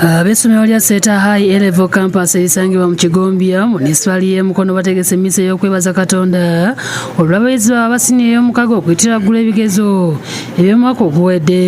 Ab'essomero lya Seeta High A-Level Campus erisangibwa mu Kigombya munisipaali y'e Mukono bategese emmisa ey'okwebaza Katonda olw'abayizi baabwe aba siniya ey'omukago okuyitira waggulu ebigezo eby'omwaka oguwedde.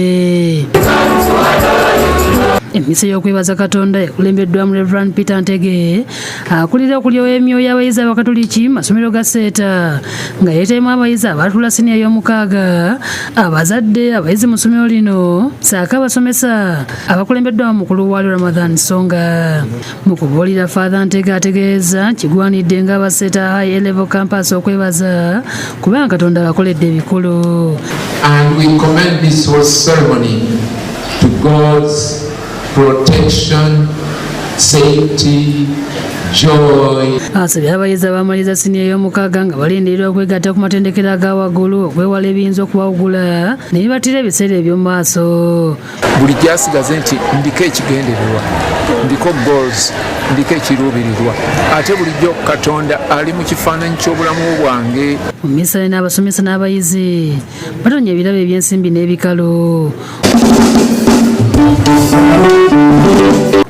Emmisa ey'okwebaza Katonda yakulembeddwamu Rev. Peter Ntege akulira okulyowa emyoyo abayizi Abakatoliki mu masomero ga Seeta nga yeetayemu abayizi abaatuula siniya ey'omukaaga, abazadde, abayizi mu ssomero lino ssaako abasomesa abakulembeddwamu mukulu waalyo Ramadhan Songa. Mu kubuulira Father Ntege ategeeza kigwanidde ng'aba Seeta High A-Level Campus okwebaza kubanga Katonda abakoledde ebikulu. And we commend this whole ceremony to God's protection, safety, joy. Asabye abayizi abamaliriza siniya ey'omukaaga nga balindirirwa okwegatta ku matendekero aga waggulu okwewala ebiyinza okubawugula ne bibattira ebiseera eby'omu maaso. Bulijjo asigaze nti ndiko ekigendererwa, ndiko goals, ndiko ekiruubirirwa, ate bulijjo Katonda ali mu kifaananyi ky'obulamu bwange. Mu mmisa eno abasomesa n'abayizi batonya ebirabo eby'ensimbi n'ebikalu.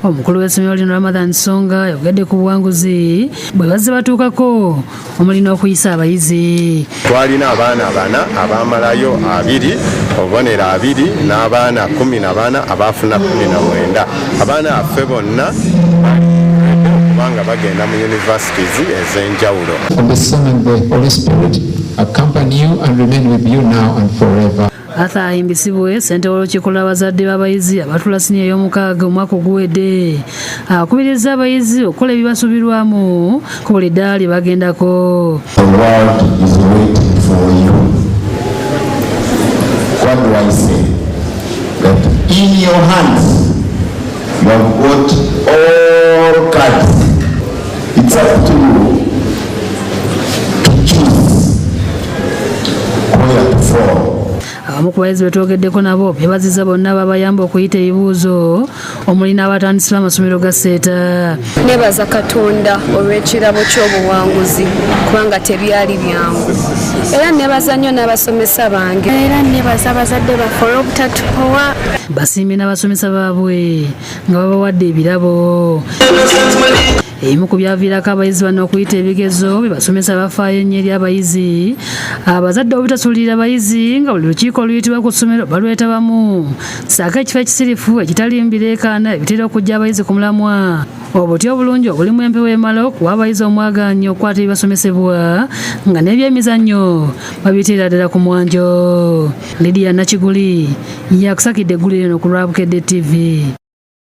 Omukulu w'essomero lino Ramadhan Songa yogedde ku buwanguzi bwe bazze batuukako omuli n'okuyisa abayizi. Twalina abaana bana abaamalayo 20, obubonero 20, n'abaana 14 abaafuna 19. Abaana baffe bonna kubanga bagenda mu universities ez'enjawulo. And the Son and the Holy Spirit accompany you and remain with you now and forever. Arthur Ahimbisibwe, ssentebe w'olukiiko lw'abazadde b'abayizi abatuula siniya ey'omukaaga omwaka oguwedde, akubiriza abayizi okukola ebibasuubirwamu ku buli ddaala lye bagendako. The world is waiting for you. What do I say? That in your hands you have got all cards. It's up to you to choose where to fall. Abamu ku bayizi betwogeddeko nabo beebazizza bonna ababayamba okuyita ebibuuzo omuli n'abatandisi b'amasomero ga Seeta. Nebaza Katonda olw'ekirabo ky'obuwanguzi kubanga tebyali byangu, era nebaza nnyo n'abasomesa bange. Era nebaza abazadde baffe olw'obutatupowa. Basiimye n'abasomesa baabwe nga babawadde ebirabo. Ebimu ku byaviirako abayizi bano okuyita ebigezo bye basomesa bafaayo ennyo eri abayizi, abazadde obutasuulirira bayizi nga buli lukiiko oluyitibwa ku ssomero balwetabamu, ssaako ekifo ekisirifu ekitaliimu bireekaana ebitera okuggya abayizi ku mulamwa, obuti obulungi obulimu empewo emala okuwa abayizi omwagaanya okukwata ebibasomesebwa nga n'ebyemizannyo babiteera ddala ku mwanjo. Lydia Nakiguli yakusakidde eggulire eno ku lwa Bukedde TV.